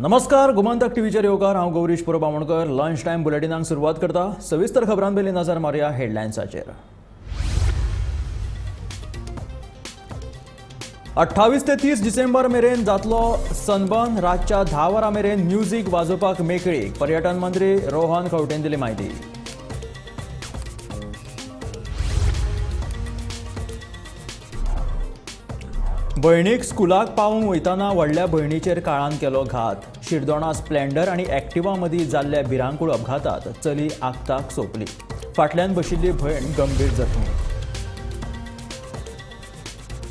नमस्कार, गोमंतक टीव्हीचेर येवकार. हांव गौरीश परब आमोणकर. लंच टायम बुलेटिनाक सुरवात करता. सविस्तर खबरां पयलीं नजर मारुया हेडलायन्साचेर. 28 ते 30 डिसेंबर मेरेन जातलो सनबर्न. रातच्या 10 वरां मेरेन म्युझिक वाजोवपाक मेकळीक. पर्यटन मंत्री रोहन खंवटेन दिली म्हायती. भयणीक स्कुलाक पावोवंक वयतना व्हडल्या भयणीचेर काळान केलो घात. शिरदोणा स्प्लेंडर आनी एक्टिवा मदीं जाल्ल्या भिरांकूळ अपघातात चली आक्ताक सोंपली. फाटल्यान बशिल्ली भयण गंभीर जखमी.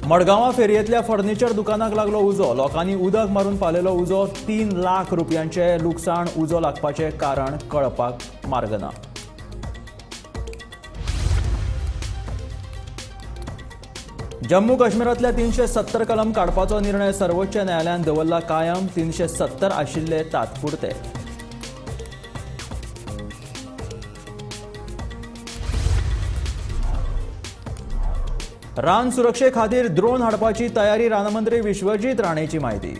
मडगांवां फेरयेंतल्या फर्निचर दुकानाक लागलो उजो. लोकांनी उदक मारून पालयलो उजो. 3 लाख रुपयांचें लुकसाण. उजो लागपाचें कारण कळपाक मार्ग ना. जम्मू काश्मीरांतल्या 370 कलम काडपाचो निर्णय सर्वोच्च न्यायालयान दवरला कायम. 370 आशिल्ले तात्पुरते. रान सुरक्षे खातीर ड्रोन हाडपाची तयारी. रानमंत्री विश्वजीत राणेची म्हायती.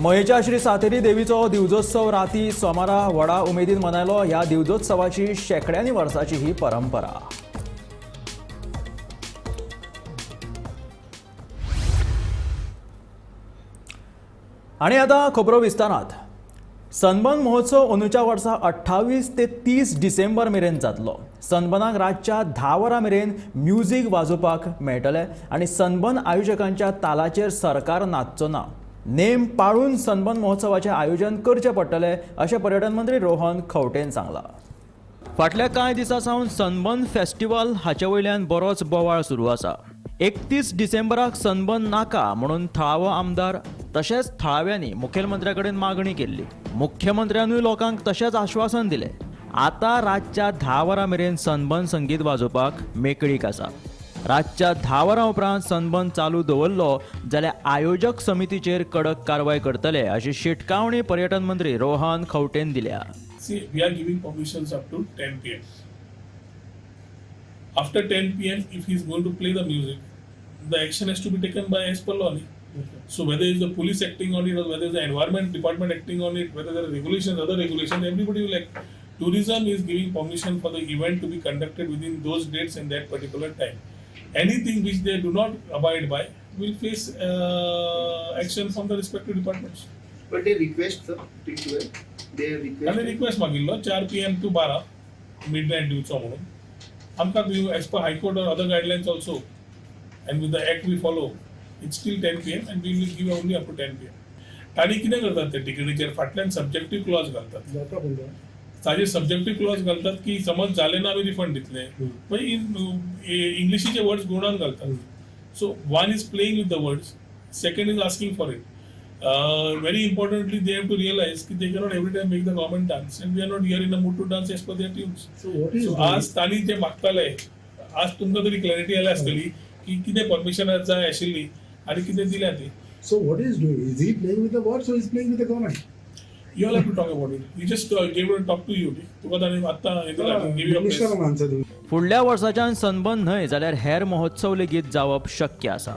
मयेच्या श्री सातेरी देवीचो दिवजोत्सव राती सोमारा व्हडा उमेदीन मनयलो. ह्या दिवजोत्सवाची शेंकड्यांनी वर्साची ही परंपरा. आनी आतां खबरो विस्तारांत. सनबर्न महोत्सव अंदूच्या वर्सा 28 ते 30 डिसेंबर मेरेन जातलो. सनबर्नाक रातच्या 10 वरां मेरेन म्युझिक वाजोवपाक मेळटलें आनी सनबर्न आयोजकांच्या तालाचेर सरकार नाचचो ना. नेम पाळून सनबर्न महोत्सवाचें आयोजन करचें पडटलें अशें पर्यटन मंत्री रोहन खंवटेन सांगलां. फाटल्या कांय दिसां सावन सनबर्न फेस्टिवल हाचे वयल्यान बरोच बोवाळ सुरू आसा. 31 डिसेंबराक सनबर्न नाका म्हणून थळावो आमदार तशेंच थळाव्यांनी मुखेलमंत्र्या कडेन मागणी केल्ली. मुख्यमंत्र्यानूय लोकांक तशेंच आश्वासन दिलें. आतां रातच्या 10 वरां मेरेन सनबर्न संगीत वाजोवपाक मेकळीक आसा. रातच्या 10 वरां उपरांत सनबर्न चालू दवरलो जाल्यार आयोजक समितीचेर कडक कारवाय करतले अशी शिटकावणी पर्यटन मंत्री रोहन खंवटेन दिल्या. See, we are giving permissions up to 10 p.m. After 10 p.m., if he is going to play the music, the action has to be taken by as per law. So whether it's the police acting on it or whether it's the environment department acting on it, whether there are regulations, other regulations, everybody will act. Tourism is giving permission for the event to be conducted within those dates and that particular time. Anything which they do not abide by will face action from the respective departments. But they request, sir, till 12. They request. ताणें request मागिल्लो 4 PM to 12 midnight दिवचो म्हणून आमकां. As per High Court or other guidelines also and with the act we follow, it's still 10 PM and we will give only up to 10 PM. तांणी कितें करतात, ते टिकेटीचेर फाटल्यान सब्जेक्टीव क्लॉज घालतात. ताजेर सब्जेक्टीव क्लॉज घालतात की समज जालें ना, आमी रिफंड दितले. मागीर इंग्लिशीचे वर्ड्स घुंवडावन घालतात. So one is playing with the words, second is asking for it. Very importantly, they have to realize की they cannot every time make the government dance and we are not here in a mood to dance as per their tunes. So what is So आज तांणी जे मागताले, आज तुमकां तरी clarity आयल्या आसतली की कितें परमिशन जाय आशिल्ली आनी कितें दिल्या ती. So what is doing? Is he playing with the words or is playing with the government? You all have to talk about it. He just gave to talk to you. तुका ताणें आत्तां हें दिलां, give you Minister answer दिवं. फुडल्या वर्साच्यान sunburn न्हय जाल्यार हेर महोत्सव लेगीत जावप शक्य आसा.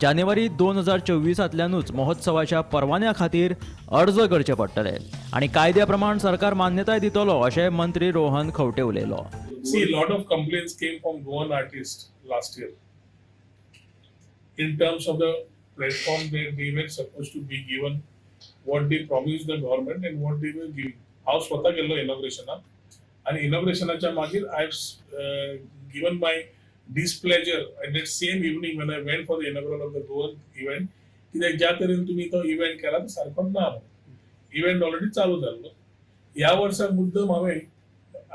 जानेवारी 2024तांतल्यानूच महोत्सवाच्या परवान्या खातीर अर्ज करचे पडटले आनी कायद्या प्रमाण सरकार मान्यताय दितलो अशें मंत्री रोहन खंवटे उलयलो. See, a lot of complaints came from Goan artists last year in terms of the platform that they were supposed to be given, what they promised the government and what they were giving. हांव स्वता गेल्लो इनॉग्रेशनाक आनी इनॉग्रेशनाच्या मागीर I given my displeasure and that same evening when I went for the inaugural of the Goan event, कित्याक ज्या तरेन तुमी तो इव्हेंट केला तो सारको ना. इव्हेंट ऑलरेडी चालू जाल्लो. ह्या वर्सा मुद्दम हांवें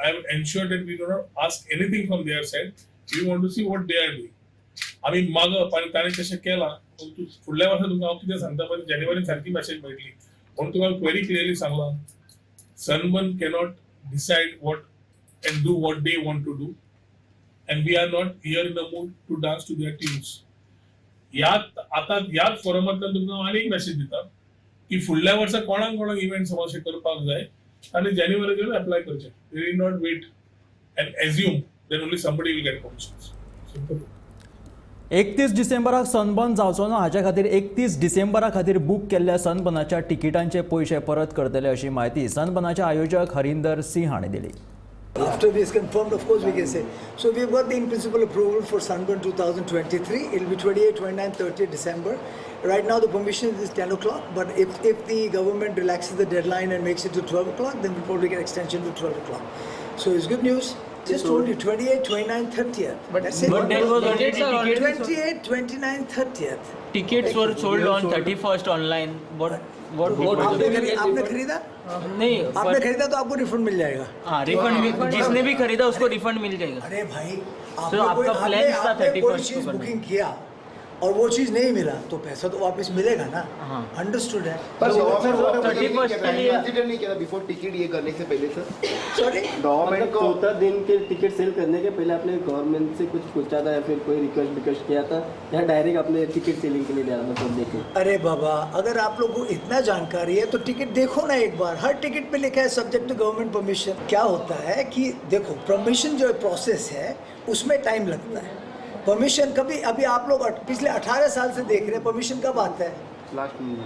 I have ensured that we do not ask anything from their side. We want to see what they are doing. आमी मागप आनी ताणें तशें केलां पूण तूं फुडल्या वर्सा तुमकां हांव कितें सांगता पळय, जानेवारीन सारकी मॅसेज मेळटली म्हणून तुका व्हेरी क्लियरली सांगलां, Sunburn cannot decide what and do what they want to do and we are not here in the mood to dance to their tunes. ह्यात आतां ह्याच फोरमांतल्यान तुमकां हांव आनी एक मॅसेज दिता की फुडल्या वर्सा कोणाक कोणाक इव्हेंट समज करपाक जाय ताणें जानेवारीचेर एप्लाय करचें. They need not wait and assume Then only somebody will get permissions. Simple. 31 डिसेंबराक सनबर्न जावचो ना हाच्या खातीर 31 डिसेंबरा खातीर बूक केल्ल्या सनबर्नाच्या तिकिटांचे पयशे परत करतले अशी म्हायती सनबर्नाचे आयोजक हरिंदर सिंह हांणी दिली. After this confirmed, of course we can say. So we've got the in-principle approval for Sunburn 2023. It'll be 28, 29, 30 December. Right now the permission is 10 o'clock, but if the government relaxes the deadline and makes it to 12 o'clock, then we'll probably get extension to 12 o'clock. So it's good news. Just told you, 28, 29, 30th. But that's it. But there was already tickets. 28, 29, 30th. Tickets were sold on 31st online. What आपने खरीदा? नहीं, आपने खरीदा तो आपको refund मिल जाएगा. हाँ, refund जिसने भी खरीदा उसको रिफंड मिल जाएगा. अरे भाई, आपका प्लान था आपने कोई 31st चीज को करना. बुकिंग किया और वो चीज नहीं मिला तो पैसा तो वापस मिलेगा ना. अंडरस्टूड है. पर 31st के लिए कंसीडर नहीं किया था बिफोर टिकट ये करने से पहले सर. सॉरी, गवर्नमेंट को चौथा दिन के टिकट सेल करने के पहले आपने गवर्नमेंट से कुछ पूछा था या फिर कोई रिक्वेस्ट विक्वेस्ट किया था या डायरेक्ट आपने टिकट सेलिंग के लिए डाला था पब्लिक को? अरे बाबा, अगर आप लोगों को इतना जानकारी है तो टिकट देखो ना एक बार. हर टिकट पे लिखा है सब्जेक्ट टू गवर्नमेंट परमिशन. क्या होता है कि देखो, परमिशन जो प्रोसेस है उसमें टाइम लगता है. परमिशन कभी, अभी आप लोग पिछले 18 साल से देख रहे हैं, परमिशन कब आता है? लास्ट में.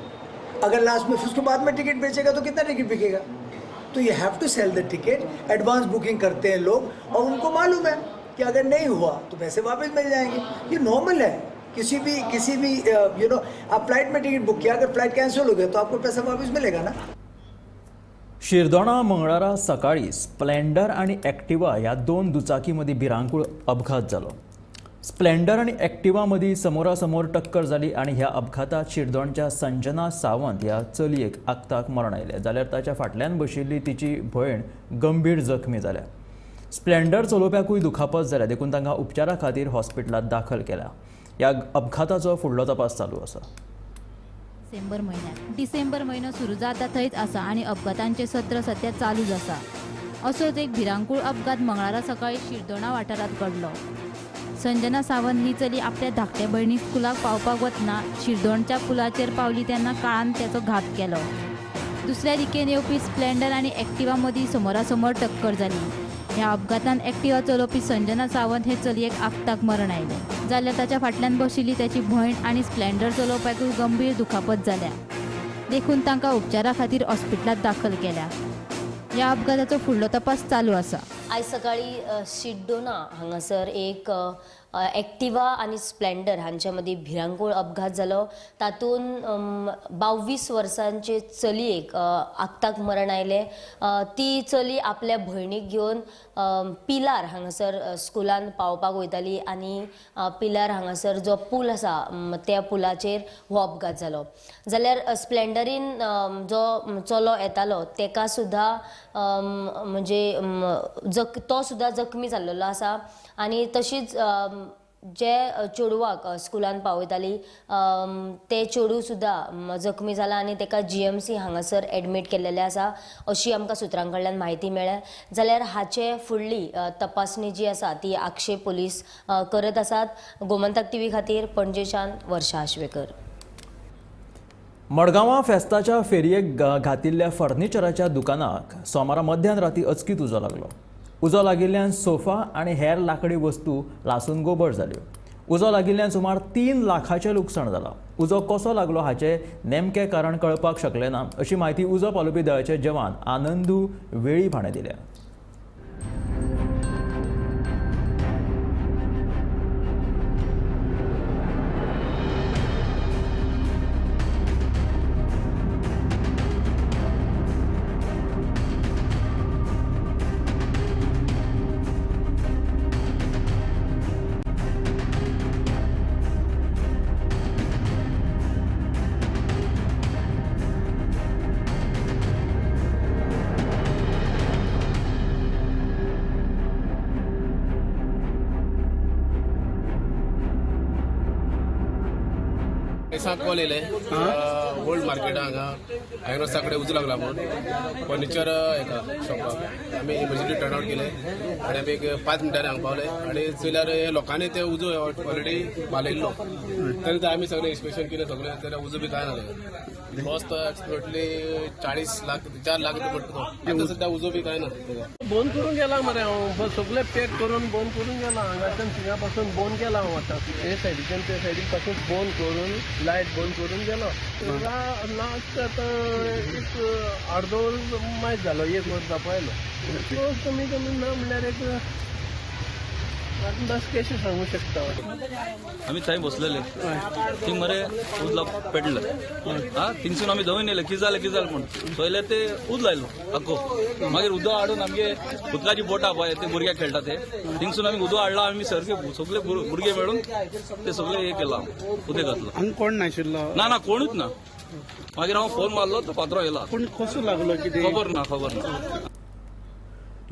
अगर लास्ट में उसके बाद में टिकट बेचेगा तो कितना टिकट बिकेगा? तो you have to sell the ticket. Advance booking करते हैं लोग और उनको मालूम है कि अगर नहीं हुआ तो पैसे वापस मिल जाएंगे. ये नॉर्मल है. किसी भी you know, आप फ्लाइट में टिकट बुक किया, अगर फ्लाइट कैंसिल हो गया तो आपको पैसा वापस मिलेगा ना. शिरदोणा मंगळारा सकाळी स्प्लेंडर आणि ॲक्टिवा ह्या दोन दुचाकी मदीं भिरांकूळ अपघात जालो. स्प्लेंडर आणि ॲक्टिवा मदीं समोरासमोर टक्कर जाली आनी ह्या अपघातांत शिरदोणच्या संजना सावंत ह्या चलयेक आक्ताक मरण आयलें, जाल्यार ताच्या फाटल्यान बशिल्ली तिची भयण गंभीर जखमी जाल्या. स्प्लेंडर चलोवप्याकूय दुखापत जाल्या, देखून तांकां उपचारा खातीर हॉस्पिटलांत दाखल केला. ह्या अपघाताचो फुडलो तपास चालू आसा. डिसेंबर म्हयन्यात डिसेंबर म्हयनो सुरू जाता थंयच आसा आनी अपघातांचें सत्र सद्या चालूच आसा. असोच एक भिरांकूळ अपघात मंगळारा सकाळी शिरदोणा वाठारांत घडलो. संजना सावंत ही चली आपल्या धाकट्या भयणीक स्कुलाक पावपाक वतना शिरदोणच्या पुलाचेर पावली तेन्ना काळान तेचो घात केलो. दुसऱ्या दिकेन येवपी स्प्लेंडर आनी ॲक्टिवा मदीं समोरासमोर टक्कर जाली. ह्या अपघातान ॲक्टिवा चलोवपी संजना सावंत हे चलयेक आक्ताक मरण आयलें, जाल्यार ताच्या फाटल्यान बशिल्ली ताची भयण आनी स्प्लेंडर चलोवप्याकूय गंभीर दुखापत जाल्या, देखून तांकां उपचारा खातीर हॉस्पिटलांत दाखल केल्या. ह्या अपघाताचो फुडलो तपास चालू आसा. आयज सकाळी शिड्डोना हांगासर एक ॲक्टिवा आनी स्प्लेंडर हांच्या मदीं भिरांकूळ अपघात जालो. तातूंत 22 वर्सांचे चलयेक आक्ताक मरण आयलें. ती चली आपल्या भयणीक घेवन पिलार हांगासर स्कुलान पावपाक वयताली आनी पिलार हांगासर जो पूल आसा त्या पुलाचेर हो अपघात जालो. जाल्यार स्प्लेंडरीन जो चलो येतालो तेका सुद्दां म्हणजे तो सुद्दां जखमी जाल्लो आसा आनी तशीच जे चेडवाक स्कुलान पावयताली ते चेडूं सुद्दां जखमी जाला आनी तेका GMC हांगासर एडमीट केल्लेलें आसा अशी आमकां सुत्रां कडल्यान म्हायती मेळ्ळ्या. जाल्यार हाचे फुडली तपासणी जी आसा ती आक्षे पोलीस करत आसात. गोमंतक टीव्ही खातीर पणजेच्यान वर्षा आश्वेकर. मडगांवां फेस्ताच्या फेरयेक घातिल्ल्या फर्निचराच्या दुकानाक सोमारा मध्यान राती अचकीत उजो लागलो. उजो लागिल्ल्यान सोफा आनी हेर लाकडी वस्तू लासून गोबर जाल्यो. उजो लागिल्ल्यान सुमार 3 लाखाचें लुकसाण जालां. उजो कसो लागलो हाचें नेमकें कारण कळपाक शकलें ना अशी म्हायती उजो पालोवपी दळाचे जवान आनंदू वेळीप हाणें दिल्या. 5:45 कॉल येयले ओल्ड मार्केटा हांगा हांवें रस्त्या कडेन उजो लागला म्हूण फर्निचर हेका शॉपाक आमी इमर्जन्सी टर्न आवट केले आनी आमी एक 5 मिनटांनी हांगा पावले आनी चोयल्यार लोकांनी ते उजो ऑलरेडी पालयल्लो. तरी आमी सगळें इन्स्पेक्शन केलें सगळें जाल्यार उजो बी कांय नासलें. लॉस तो एक्सप्रोटली 40 लाख 4 लाख रुपया पडटा. आतां सद्या उजो बी कांय ना. बंद करून गेला मरे हांव, सगळें पॅक करून बंद करून गेला. हांगाच्यान थिंगा पासून बंद केला हांव. आतां हे सायडीच्यान ते सायडीन पासून बंद करून लायट बंद करून गेलो. लास्ट आतां एक अर्दो वर मायज जालो, एक वर जावपा आयलो. कमी कमी ना म्हणल्यार एक बस कशें सांगू शकता. आमी थंय बसलेले थिंग मरे उजला पेटले. हा थिंगसून आमी धांवून येयले कितें जालें कितें जालें म्हूण पयलें ते उज लायलो आख्खो. मागीर उदक हाडून आमगे उदकाची बोटां पळय ते भुरग्याक खेळटा ते थिंगसून आमी उदक हाडला. आमी सारके सगळे भुरगे मेळून ते सगळे हे केलां उदक घातलां. कोण नाशिल्लो? ना ना कोणूच ना. मागीर हांव फोन मारलो तो पात्रो येयला. पूण कसो लागलो कितें खबर ना. खबर ना.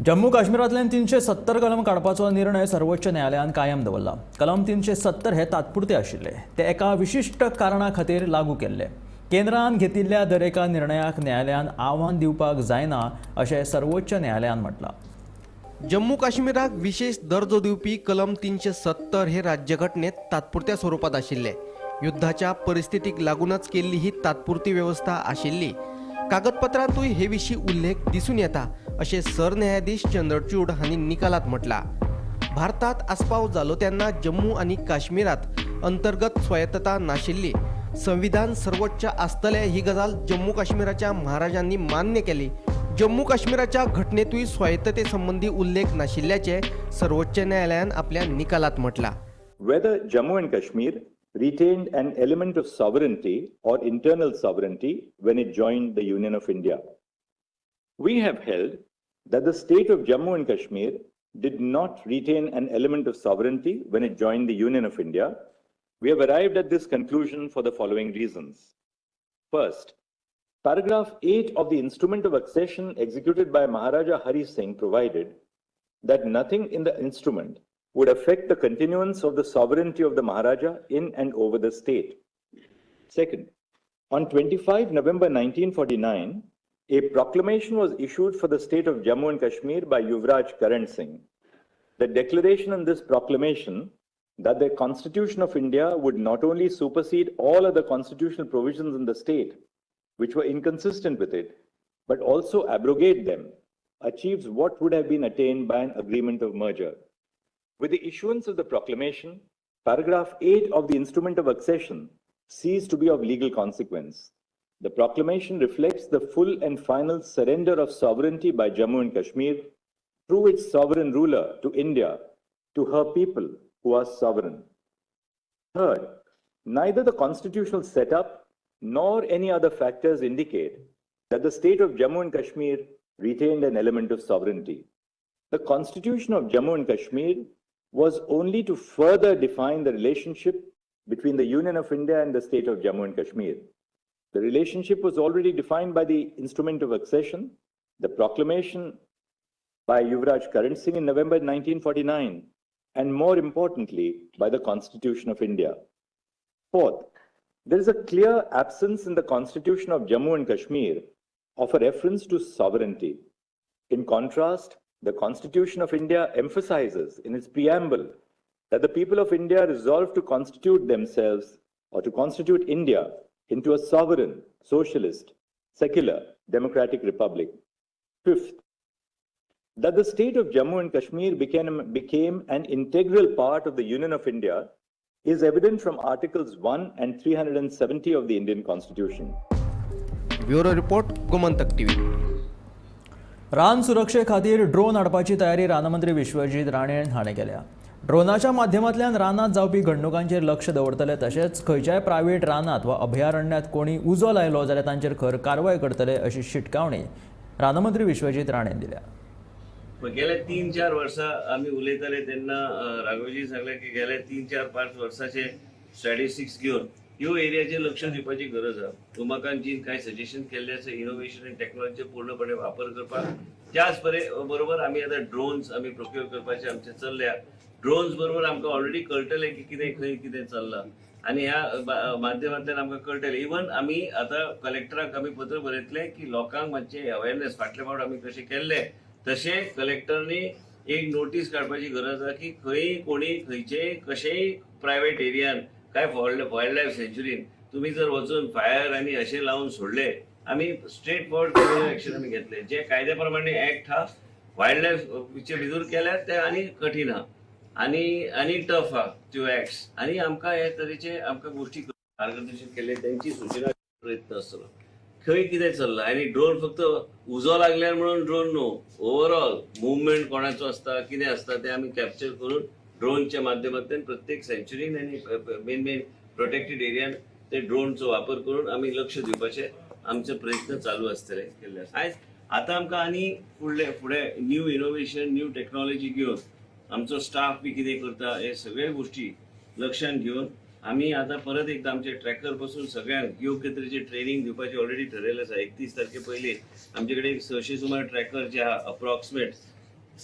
जम्मू काश्मीरांतल्यान 370 कलम काडपाचो निर्णय सर्वोच्च न्यायालयान कायम दवरला. कलम 370 हे तात्पुरते आशिल्ले, ते एका विशिश्ट कारणा खातीर लागू केल्ले. केंद्रान घेतिल्ल्या दरेका निर्णयाक न्यायालयान आव्हान दिवपाक जायना अशें सर्वोच्च न्यायालयान म्हटलां. जम्मू काश्मीराक विशेष दर्जो दिवपी कलम 370 हे राज्यघटनेत तात्पुरत्या स्वरूपात आशिल्ले. युद्धाच्या परिस्थितीक लागूनच केल्ली ही तात्पुरती व्यवस्था आशिल्ली. कागदपत्रांतूय हे विशीं उल्लेख दिसून येता अशें सरन्यायाधीश चंद्रचूड हांणी निकालात म्हटलां. भारतात आस्पाव जालो तेन्ना जम्मू आनी काश्मीरात अंतर्गत स्वायत्तता नाशिल्ली. संविधान सर्वोच्च आसतलें ही गजाल जम्मू काश्मीराच्या महाराजांनी मान्य केली. जम्मू काश्मीराच्या घटनेतूय स्वायत्तते संबंधी उल्लेख नाशिल्ल्याचें सर्वोच्च न्यायालयान आपल्या निकालात म्हटलां. Whether Jammu and Kashmir retained an element of sovereignty or internal sovereignty when it joined the Union of India. We have held that the state of Jammu and Kashmir did not retain an element of sovereignty when it joined the Union of India. We have arrived at this conclusion for the following reasons. First, paragraph 8 of the Instrument of Accession executed by Maharaja Hari Singh provided that nothing in the instrument would affect the continuance of the sovereignty of the Maharaja in and over the state. Second, on 25 November 1949, a proclamation was issued for the state of Jammu and Kashmir by Yuvraj Karan Singh. The declaration in this proclamation that the Constitution of India would not only supersede all other constitutional provisions in the state, which were inconsistent with it, but also abrogate them, achieves what would have been attained by an agreement of merger. With the issuance of the proclamation, paragraph 8 of the Instrument of Accession ceased to be of legal consequence. The proclamation reflects the full and final surrender of sovereignty by Jammu and Kashmir through its sovereign ruler to India, to her people who are sovereign. Third, neither the constitutional setup nor any other factors indicate that the state of Jammu and Kashmir retained an element of sovereignty. The Constitution of Jammu and Kashmir was only to further define the relationship between the Union of India and the state of Jammu and Kashmir. The relationship was already defined by the Instrument of Accession, the proclamation by Yuvraj Karan Singh in November 1949, and more importantly, by the Constitution of India. Fourth, there is a clear absence in the Constitution of Jammu and Kashmir of a reference to sovereignty. In contrast, the Constitution of India emphasizes in its preamble that the people of India resolve to constitute themselves or to constitute India into a sovereign, socialist, secular, democratic republic. Fifth, that the state of Jammu and Kashmir became an integral part of the Union of India is evident from Articles 1 and 370 of the Indian Constitution. Bureau Report, Gomantak TV. रान सुरक्षे खातीर drone हाडपाची तयारी रानमंत्री विश्वजीत राणे हाणें केल्या. ड्रोनाच्या माध्यमांतल्यान रानांत जावपी घडणुकांचेर लक्ष दवरतले, तशेंच खंयच्याय प्रायव्हेट रानांत वा अभयारण्यात कोणी उजो लायलो जाल्यार तांचेर खर कारवाय करतले अशी शिटकावणी रानमंत्री विश्वजीत राणेन दिल्या. गेले 3-4 वर्सां आमी उलयताले तेन्ना राघवजी सांगले की गेले 3-4-5 वर्साचे स्टॅटिस्टिक्स घेवन ह्यो एरियाचेर लक्ष दिवपाची गरज आसा. उमाकांतजीन कांय सजेशन केल्ले आसा इनोव्हेशन आनी टॅक्नॉलॉजीचो पूर्णपणे वापर करपाक. त्याच बरोबर आमी आतां ड्रोन्स आमी प्रोक्युअर करपाचे आमचे चल्ल्या. ड्रोन्स बरोबर आमकां ऑलरेडी कळटलें की कितें खंय कितें चल्लां. आनी ह्या माध्यमांतल्यान आमकां कळटलें. इवन आमी आतां कलेक्टराक आमी पत्र बरयतले की लोकांक मातशें अवेरनेस फाटले फावट आमी कशें केल्लें तशें कलेक्टरनी एक नोटीस काडपाची गरज आसा की खंय कोणी खंयचेय कशेंय प्रायवेट एरियान काय वायल्ड लायफ सेंच्युरीन तुमी जर वचून फायर आनी अशें लावन सोडले, आमी स्ट्रेट फॉरवर्ड क्रिमिनल एक्शन आमी घेतले. जे कायद्या प्रमाणे एक्ट हा वायल्ड लायफचे भितर केल्यार ते आनी कठीण आहा आनी आनी टफ आहा त्यो एक्ट्स आनी आमकां हे तरेचे आमकां गोश्टी मार्गदर्शन केल्ले तेंची सूचना प्रयत्न आसतलो. खंय कितें चल्लां आनी ड्रोन फक्त उजो लागल्यार म्हणून ड्रोन न्हू, ओवरऑल मुवमेंट कोणाचो आसता कितें आसता तें आमी कॅप्चर करून ड्रोनच्या माध्यमांतल्यान प्रत्येक सेंच्युरीन आनी मेन मेन प्रोटेक्टेड एरियान ते ड्रोनचो वापर करून आमी लक्ष दिवपाचे आमचे प्रयत्न चालू आसतले केल्ले. आयज आतां आमकां आनी फुडले फुडें न्यू इनोवेशन न्यू टॅक्नॉलॉजी घेवन आमचो स्टाफ बी कितें करता हे सगळे गोश्टी लक्षांत घेवन आमी आतां परत एकदां आमचे ट्रॅकर पासून सगळ्यांक योग्य तरेचे ट्रेनींग दिवपाचें ऑलरेडी ठरयलें आसा. 31 तारखे पयलीं आमचे कडेन 600 सुमार ट्रॅकर जे आहा, अप्रॉक्सिमेट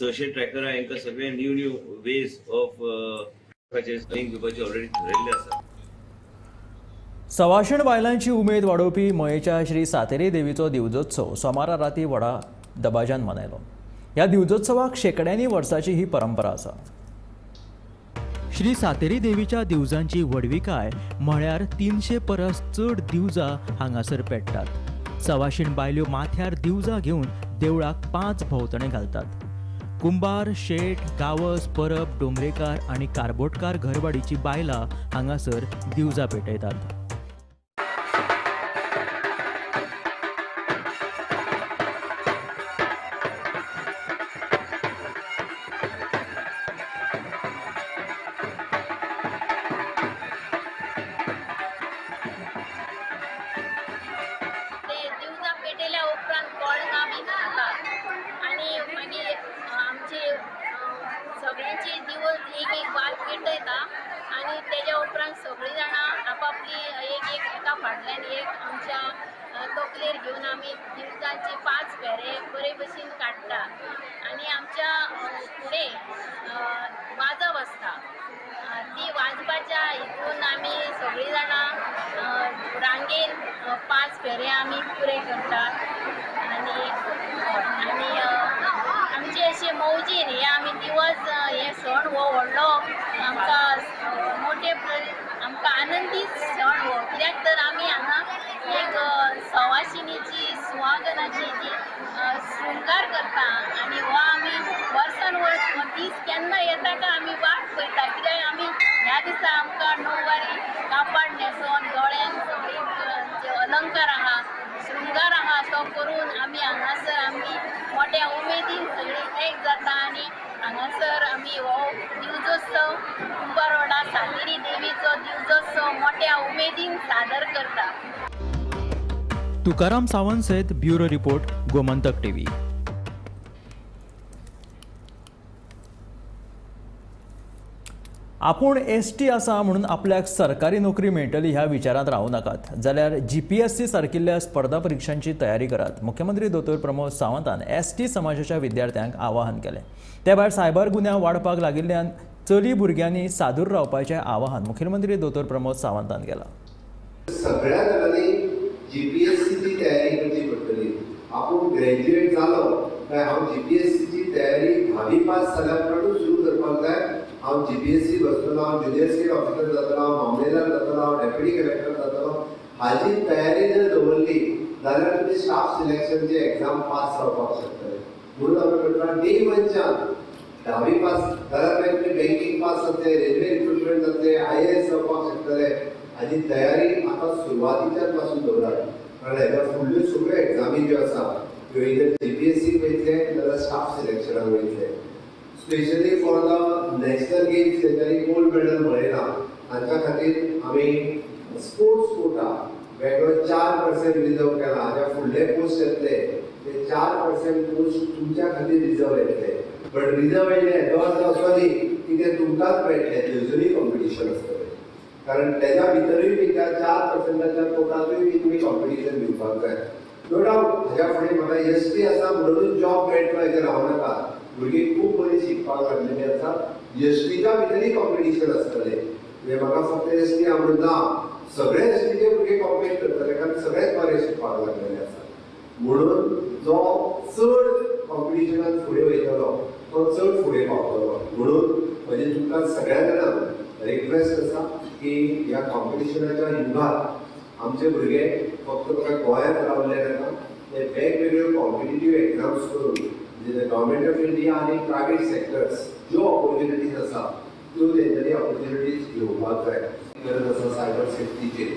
600 ट्रॅकर आहा, हांकां सगळे new new ways of training दिवपाचें ऑलरेडी ठरयल्लें आसा. सवाशीण बायलांची उमेद वाडोवपी मयेच्या श्री सातेरी देवीचो दिवजोत्सव सोमारा राती व्हडा दबाज्यान मनयलो. ह्या दिवजोत्सवाक शेंकड्यांनी वर्साची ही परंपरा आसा. श्री सातेरी देवीच्या दिवजांची व्हडविकाय म्हळ्यार 300 परस चड दिवजां हांगासर पेट्टात. सवाशीण बायल्यो माथ्यार दिवजां घेवन देवळाक 5 भोंवतणे घालतात. कुंभार, शेट, गावस, परब, डोंगरेकार आनी कारबोटकार घरवाडीची बायलां हांगासर दिवजां पेटयतात. तुकाराम सावंत सयत ब्युरो रिपोर्ट, गोमंतक टीव्ही. आपूण एसटी आसा म्हणून आपल्याक सरकारी नोकरी मेळटली ह्या विचारांत रावूं नाकात, जाल्यार जीपीएससी सारकिल्ल्या स्पर्धा परिक्षांची तयारी करात. मुख्यमंत्री दोतोर प्रमोद सावंतान एसटी समाजाच्या विद्यार्थ्यांक आवाहन केलें. ते भायर सायबर गुन्यांव वाडपाक लागिल्ल्यान चली भुरग्यांनी सादूर रावपाचें आवाहन मुख्यमंत्री दोतोर प्रमोद सावंतान केलां. सगळ्या जाणांनी जीपीएससीची तयारी करची पडटली. आपूण ग्रॅज्युएट जालो काय हांव जीपीएससीची तयारी 10वी पास जाल्या उपरांतूच सुरू करपाक जाय. हांव जीपीएससी बसतलो, हांव ज्युनियर स्टेट ऑफिसर जातलो, हांव मामलेदार जातलो, हांव डेप्युटी कलेक्टर जातलो. हाजी तयारी जर दवरली जाल्यार तुमी स्टाफ सिलेक्शनचे एग्जाम पास जावपाक शकतले. म्हणून आमी म्हणटा डे वनच्यान 10वी पास जाल्यार मागीर तुमी बँकींग पास जातले, रेल्वे रिक्रुटमेंट जातले, आयएएस जावपाक शकतले. हाजी तयारी आतां सुरवातीच्यान पासून दवरात, कारण हेज्या फुडल्यो सगळ्यो एग्जामी ज्यो आसा त्यो either जीपीएससी वयतले जाल्यार स्टाफ सिलेक्शनाक वयतले. Specially for the national games तेंच्यांनी गोल्ड मेडल मेळयला तांच्या खातीर आमी स्पोर्ट्स कोटा वेगळो 4% रिजर्व केला. हाज्या फुडले पोस्ट येतले ते 4% पोस्ट तुमच्या खातीर रिजर्व येतले. बट रिजर्व येयले हेजो अर्थ असो न्ही की ते तुमकांच मेळटले, थंयसरूय कॉम्पिटिशन आसतलें. कारण तेज्या भितरूय बी त्या 4%च्या कोटांतूय बी तुमी कॉम्पिटिशन दिवपाक जाय. नो डावट हाज्या फुडें म्हाका एसटी आसा म्हणून जॉब मेळटलो हेजेर रावं नाका. भुरगीं खूब बरी शिकपाक लागलेली आसा, एसटीच्या भितरूय कॉम्पिटिशन आसतलें. म्हणजे म्हाका फक्त एस टी म्हणून ना, सगळे एस टीचे भुरगे कॉम्पीट करतले, कारण सगळेच बरे शिकपाक लागलेले आसा. म्हणून जो चड कॉम्पिटिशनान फुडें वयतलो तो चड फुडें पावतलो. म्हणून म्हणजे तुमकां सगळ्या जाणांक रिक्वेस्ट आसा की ह्या कॉम्पिटिशनाच्या युगांत आमचे भुरगे फक्त म्हाका गोंयांत रावले नाका, ते वेगवेगळ्यो कॉम्पिटिटीव एग्जाम्स करून म्हणजे गव्हर्मेंट ऑफ इंडिया आनी प्रायवेट सेक्टर्स ज्यो ऑपॉर्च्युनिटीज आसा त्यो तेंच्यांनी ऑपॉर्च्युनिटीज घेवपाक जाय. गरज आसा सायबर सेफ्टीचेर,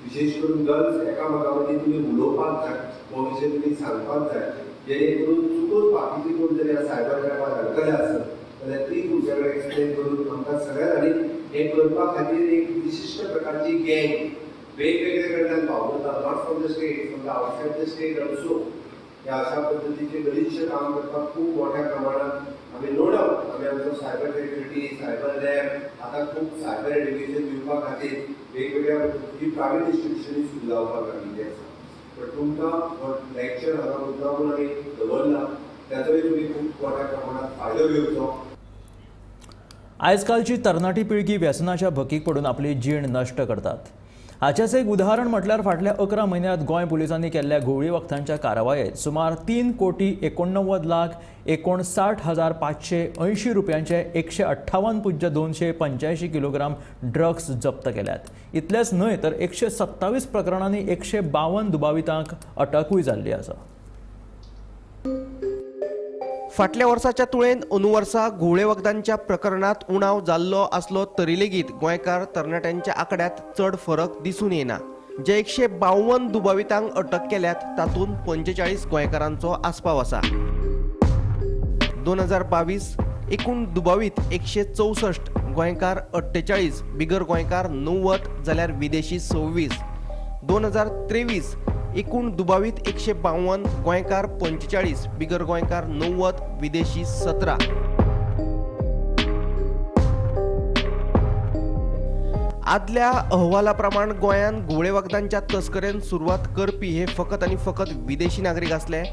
विशेष करून गर्ल्स एकामेका मदीं तुमी उलोवपाक जाय, हो विशय तुमी सांगपाक जाय, जेणे करून चुकून बाकीचे कोण तरी ह्या सायबर क्रायमाक अडकले आसत जाल्यार ती तुमच्या कडेन एक्सप्लेन करून आमकां सगळ्या जाणांनी हें करपा खातीर एक विशिश्ट प्रकारची गँग वेगवेगळे कडल्यान वावुरता, not from the state, from the outside the state also. ह्या अशा पद्दतीचें बरीचशें काम करपाक खूब मोठ्या प्रमाणात आमी नो डावट आमी आमचो सायबर सेक्युरिटी, सायबर लॅब, आतां खूब सायबर एड्युकेशन दिवपा खातीर वेगवेगळ्या पद्दतीची प्रायवेट इन्स्टिट्युशनूय सुरू जावपाक लागिल्ली आसा. पण तुमकां हो लेक्चर हांगा मुद्दामून आमी दवरला, ताचोय तुमी खूब मोठ्या प्रमाणात फायदो घेवचो. आयजकालची तरणाटी पिळगी व्यसनाच्या भकीक पडून आपली जीण नश्ट करतात. हाचेंच एक उदाहरण म्हटल्यार फाटल्या 11 म्हयन्यांत गोंय पुलिसांनी केल्ल्या घुंवळी वखदांच्या कारवायेत सुमार 3,89,59,580 रुपयांचे 158.285 किलोग्राम ड्रग्स जप्त केल्यात. इतलेंच न्हय तर 127 प्रकरणांनी 152 दुबावितांक अटकूय जाल्ली आसा. फाटल्या वर्साच्या तुळेन अंदू वर्सा घुंवळे वखदांच्या प्रकरणात उणाव जाल्लो आसलो तरी लेगीत गोंयकार तरणाट्यांच्या आंकड्यांत चड फरक दिसून येना. जे 152 दुबावितांक अटक केल्यात तातूंत 45 गोंयकारांचो आस्पाव आसा. 2022 एकूण दुबावीत 164, गोंयकार 48, बिगर गोंयकार 90 जाल्यार विदेशी 26. 2023 एकूण दुबावीत 152, गोंयकार 45, बिगर गोंयकार 90, विदेशी 17. आदल्या अहवाला प्रमाण गोंयांत घुंवळे वखदांच्या तस्करेन सुरवात करपी हे फकत आनी फकत विदेशी नागरीक आसले.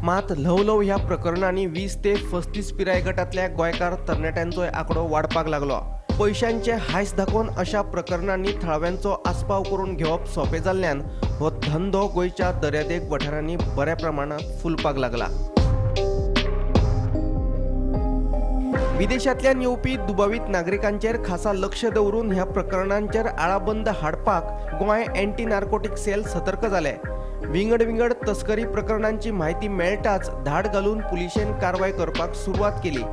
मात ल्हव ल्हव ह्या प्रकरणांनी 20 ते 35 पिराय गटांतल्या गोंयकार तरणाट्यांचोय आंकडो वाडपाक लागलो. पयशांचे हांयस दाखोवन अशा प्रकरणांनी थळाव्यांचो आस्पाव करून घेवप सोंपें जाल्ल्यान हो धंदो गोंयच्या दर्यादेग वाठारांनी बऱ्या प्रमाणांत फुलपाक लागला. विदेशांतल्यान येवपी दुबावीत नागरिकांचेर खासा लक्ष दवरून ह्या प्रकरणांचेर आळाबंद हाडपाक गोंय एंटी नार्कोटिक सेल सतर्क जाले. विंगड विंगड तस्करी प्रकरणांची म्हायती मेळटाच धाड घालून पुलिशेन कारवाय करपाक सुरवात केली.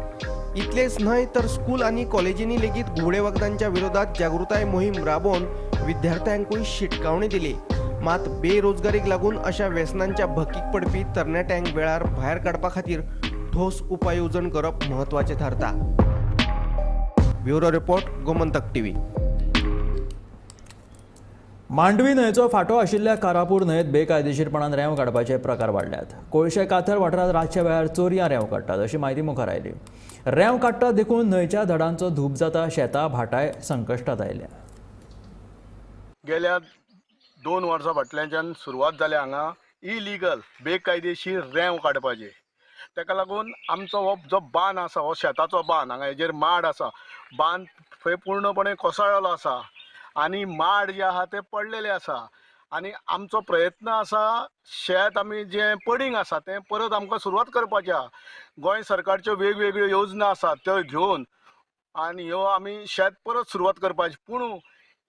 इतलेच न्हय तर स्कूल आनी कॉलेजींनी लेगीत घुंवळे वखदांच्या विरोधात जागृताय मोहीम राबोवन विद्यार्थ्यांकूय शिटकावणी दिली. मात बेरोजगारीक लागून अशा व्यसनांच्या भकीक पडपी तरणाट्यांक वेळार भायर काडपा खातीर ठोस उपाय येवजण करप म्हत्वाचें थारता. Bureau report, Gomantak TV. Mandovi न्हंयेचो फांटो आशिल्ल्या कारापूर न्हंयेत बेकायदेशीरपणान रेंव काडपाचे प्रकार वाडल्यात. कोळशे काथर वाठारांत रातच्या वेळार चोरयां रेंव काडटात अशी म्हायती मुखार आयली. रेंव काडटात देखून न्हंयच्या धडांचो धूप जाता, शेतां भाटाय संकश्टात आयल्या. गेल्या 2 वर्सां फाटल्याच्यान सुरवात जाल्या हांगा इलिगल बेकायदेशीर रेंव काडपाची. ताका लागून आमचो हो जो बांद आसा, हो शेताचो बांद, हांगा हेजेर माड आसा, बांद थंय पूर्णपणे कोसळ्ळो आसा आनी माड जे आहा ते पडलेले आसा. आनी आमचो प्रयत्न आसा शेत आमी जें पडींग आसा तें परत आमकां सुरवात करपाचें आहा. गोंय सरकारच्यो वेगवेगळ्यो योजना आसात त्यो घेवन आनी ह्यो आमी शेत परत सुरवात करपाची. पूण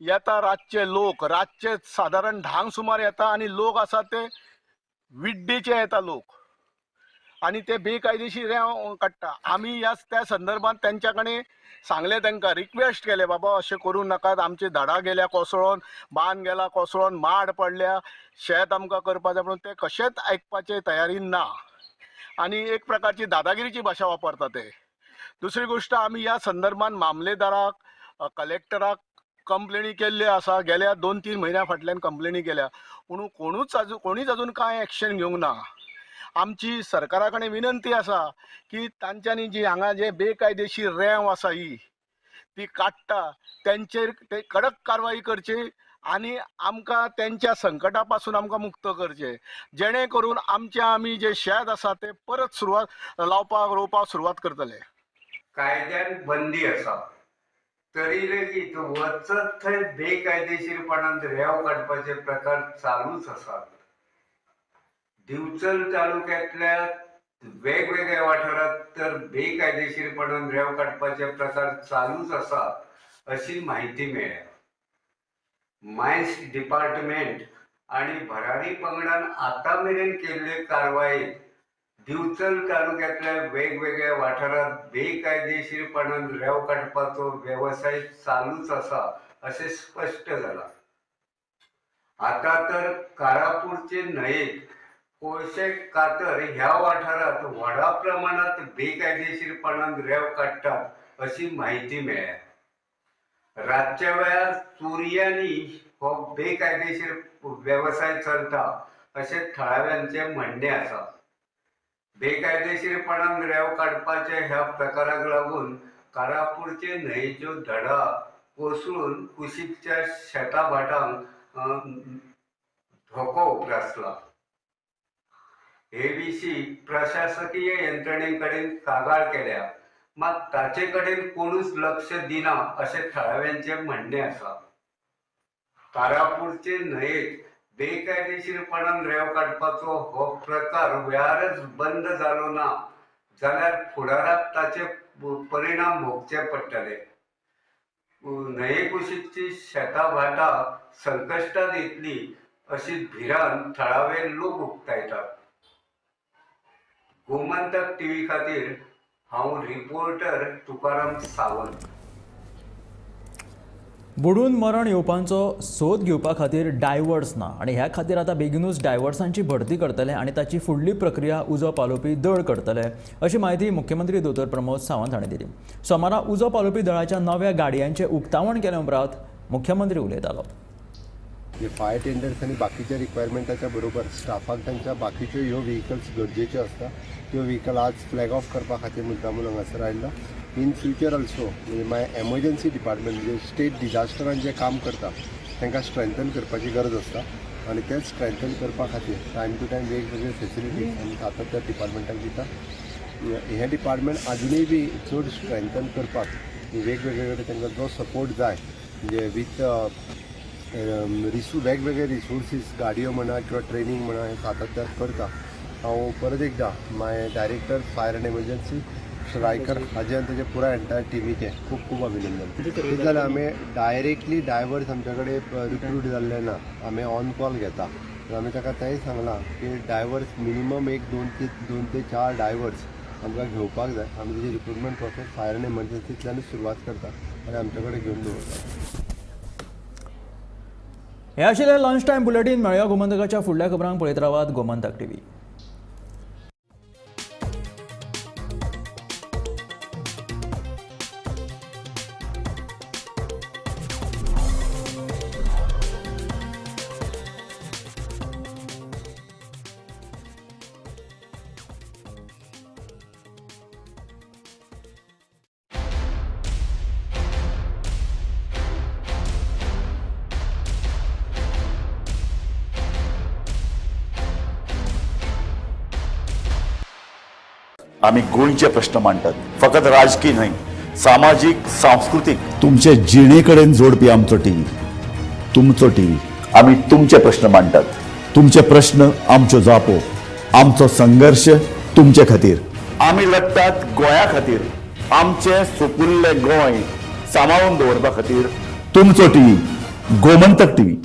येता रातचे लोक, रातचे सादारण 10 सुमार येता आनी लोक आसा ते विड्डेचे येता लोक आनी ते बेकायदेशीर रेंव काडटा. आमी ह्या त्या संदर्भात तेंच्या कडेन सांगलें, तांकां रिक्वेस्ट केलें, बाबा अशें करूं नाकात, आमची झाडां गेल्या कोसळोन, बांद गेला कोसळोन, माड पडल्या, शेत आमकां करपाक जाय. पूण ते कशेंच आयकपाचे तयारीन ना आनी एक प्रकारची दादागिरीची भाशा वापरता ते. दुसरी गोश्ट, आमी ह्या संदर्भात मामलेदाराक, कलेक्टराक कंप्लेनी केल्ल्यो आसा. गेल्या 2-3 म्हयन्या फाटल्यान कंप्लेनी केल्या, पूण कोणीच अजून कांय एक्शन घेवंक ना. आमची सरकारा कडेन विनंती आसा की तांच्यांनी जी हांगा जे बेकायदेशीर रेंव आसा ही ती काडटा तेंचेर ते कडक कारवाई करची आनी आमकां तेंच्या संकटा पासून आमकां मुक्त करचें, जेणे करून आमचें आमी जें शेत आसा तें परत सुरवात लावपाक रोवपाक सुरवात करतले. कायद्यान बंदी आसा, तरी लेगीत वचत थंय बेकायदेशीरपणान रेंव काडपाचे प्रकार चालूच आसात. दिवचल तालुक्यांतल्या वेगवेगळ्या वाठारांत तर बेकायदेशीरपणान रेंव काडपाचे प्रकार चालूच आसात अशी म्हायती मेळ्ळ्या. मायन्स डिपार्टमेंट आनी भरारी पंगडान आतां मेरेन केल्ले कारवायेत दिवचल तालुक्यांतल्या वेगवेगळ्या वाठारांत बेकायदेशीरपणान रेंव काडपाचो वेवसाय चालूच आसा अशें स्पश्ट जालां. आतां तर कारापूरचे न्हंयेत कोळशे कातर ह्या वाठारांत व्हडा प्रमाणांत बेकायदेशीरपणान रेंव काडटात अशी म्हायती मेळ्ळ्या. रातच्या वेळार चोरयांनी हो बेकायदेशीर वेवसाय चलता अशें थळाव्यांचें म्हणणें आसा. बेकायदेशीरपणान रेंव काडपाच्या ह्या प्रकाराक लागून कारापूरचे न्हंयेच्यो धडा कोसळून कुशीकच्या शेता भाटांक धोको उप्रासला. हे विशीं प्रशासकीय यंत्रणे कडेन कागाळ केल्या, मात ताचे कडेन कोणूच लक्ष दिना अशें थळाव्यांचें म्हणणें आसा. कारापूरचे न्हंयेत बेकायदेशीरपणान रेंव काडपाचो हो प्रकार वेळारच बंद जालो ना जाल्यार फुडाराक ताचे परिणाम भोगचे पडटले. न्हंये कुशीकची शेतां भाटां संकश्टात येतली अशी भिरांत थळावे लोक उक्तायतात. गोमंतक टीव्ही खातीर हांव रिपोर्टर तुकाराम सावंत. बुडून मरण येवपांचो सोद घेवपा खातीर डायवर्स ना आनी ह्या खातीर आतां बेगीनूच डायवर्सांची भरती करतले आनी ताची फुडली प्रक्रिया उजो पालोवपी दळ करतले अशी म्हायती मुख्यमंत्री दोतोर प्रमोद सावंत हांणी दिली. सोमारा उजो पालोवपी दळाच्या नव्या गाडयांचें उक्तावण केले उपरांत मुख्यमंत्री उलयतालो. फायर टेंडर्स आनी बाकीच्या रिक्वायरमेंटाच्या बरोबर स्टाफाक तांच्या बाकीच्यो ह्यो व्हेकल्स गरजेच्यो आसता त्यो व्हेकल आज फ्लॅग ऑफ करपा खातीर मुद्दामून हांगासर आयिल्लो. इन फ्युचर ऑल्सो म्हणजे माय एमर्जन्सी डिपार्टमेंट म्हणजे स्टेट डिजास्टरान जें काम करता तांकां स्ट्रेंथन करपाची गरज आसता आनी तें स्ट्रेंथन करपा खातीर टायम टू टायम वेगवेगळे फेसिलिटीज आमी आतां त्या डिपार्टमेंटाक दिता. हें डिपार्टमेंट आजुनूय बी चड स्ट्रेंथन करपाक वेगवेगळे कडेन तांकां जो सपोर्ट जाय म्हणजे विथ वेगवेगळे रिसोर्सीस गाडयो म्हणा किंवा ट्रेनींग म्हणा हें सातत्यान करता. हांव परत एकदां my director fire and emergency Raikar हाजे आनी तेजे पुराय एंटायर टिमीचें खूब खूब अभिनंदन. कितें जालें आमी डायरेक्टली डायवर्स आमच्या कडेन रिक्रूट जाल्ले ना, आमी ऑन कॉल घेता. आमी ताका तेंय सांगलां की डायवर्स मिनिमम एक दोन ते चार डायवर्स आमकां घेवपाक जाय. आमी तेजी रिक्रुटमेंट प्रोसेस फायर एंड एमर्जन्सींतल्यानूच सुरवात करता आनी आमच्या कडेन घेवन दवरता. हे आशिल्लें लंच टायम बुलेटीन. मेळया गोमंतकाच्या फुडल्या खबरांक. पळयत रावात गोमंतक टीव्ही. आमी गोंयचे प्रश्न मांडटात, फकत राजकीय न्हय, सामाजीक, सांस्कृतीक, तुमचे जिणे कडेन जोडपी आमचो टीव्ही, तुमचो टीव्ही. आमी तुमचे प्रश्न मांडटात, तुमचे प्रश्न आमच्यो जापो, आमचो संघर्श तुमचे खातीर. आमी लढटात गोंया खातीर, आमचें सुपुल्लें गोंय सांबाळून दवरपा खातीर. तुमचो टीव्ही, गोमंतक टीव्ही.